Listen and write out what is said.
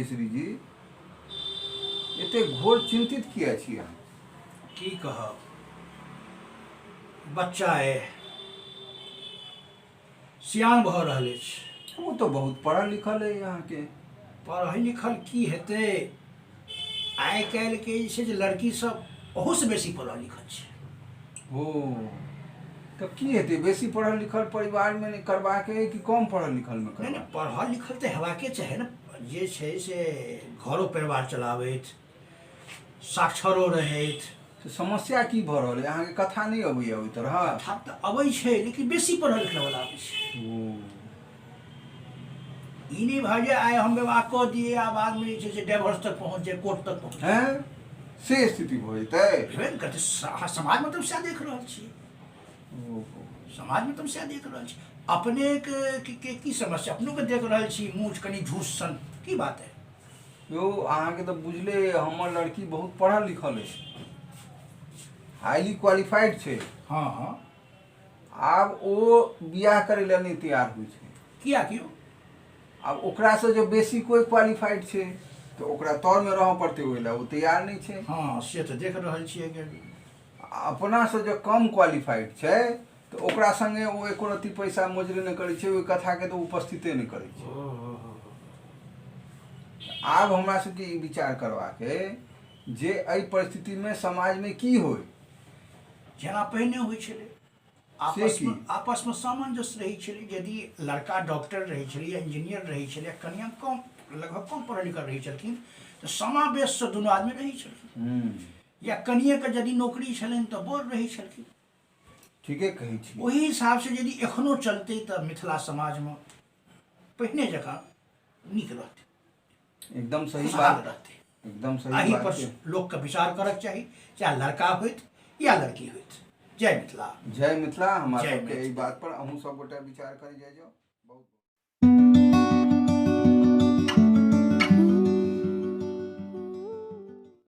केसरी जी, एते घोर चिन्तित किया छी अहाँ? की कहब, बच्चा अइ, सियान भऽ रहल अछि। ओ तऽ बहुत पढ़ल लिखल अइ अहाँके। पढ़ल लिखल की हेतै, आइ काल्हिके जे छै जे लड़की सब ओहूसँ बेसी पढ़ल लिखल छै। ओ तऽ की हेतै, बेसी पढ़ल लिखल परिवारमे नहि करबाक अइ कि कम पढ़ल लिखलमे नहि नहि, करबाक? पढ़ल लिखल तऽ हेबाके चाही ने, जे छै से घरो परिवार चलाबथि, साक्षरो रहथि। तऽ समस्या की भऽ रहल अइ? अहाँके कथा नहि अबैए ओहि तरहक? कथा तऽ अबै छै, लेकिन बेसी पढ़ल लिखलवला अबै छै। ओ ई नहि भऽ जाय आइ हम विवाह कऽ दियै आ बादमे जे छै से डाइवोर्स तक पहुँच जाय, कोर्ट तक पहुँच जाय। हैं, से स्थिति भऽ जेतै? हेबे ने करतै। अहाँ समाजमे तऽ हम सएह देख रहल छी। ओहो। समाजमे तऽ हम सएह देख रहल छी। अपनेके के की समस्या, अपनोके देख रहल छी मूँछ कनि झूस सन, की बात है? यौ, अहाँके तऽ बुझले अइ, हमर लड़की बहुत पढ़ल लिखल अछि, हाईली क्वालिफाइड छै। हँ हँ। आब ओ बियाह करै लए नहि तैयार होइ छै। किया क्यों? आब ओकरासँ जे बेसी कोइ क्वालिफाइड छै तऽ ओकरा तरमे रहऽ पड़तै, ओहि लए ओ तैयार नहि छै। हँ, से तऽ देख रहल छियै। अपनासँ जे कम क्वालिफाइड छै तऽ ओकरा सङ्गे ओ एको रत्ती पैसा मोजरे नहि करै छै, ओहि कथाके तऽ उपस्थिते नहि करै छै। आब हमरा सबके ई विचार करबाक अइ जे एहि परिस्थितिमे समाजमे की होइ। जेना पहिने होइ छलै, आपसमे आपसमे सामंजस्य रहै छलै। यदि लड़का डॉक्टर रहै छलै या इंजीनियर रहै छलै, कनिया कम, लगभग कम पढ़ल लिखल रहै छलखिन, तऽ समावेशसँ दुनू आदमी रहै छलखिन। या कनिएके यदि नौकरी छलनि तऽ बर रहै छलखिन। ठीके कहै छी। ओहि हिसाबसँ यदि एखनो चलतै तऽ मिथिला समाजमे पहिने जकाँ नीक रहतै। एकदम सही खुशहाल बात रहतै। एकदम सही एहि बात पर छै। लोकके विचार करक चाही, चाहे लड़का होइत या लड़की होइत। जय मिथिला। जय मिथिला। हमरा जय सबके एहि मिथिला। बात पर अहूँ सब गोटा विचार करी जाइ जाउ। बहुत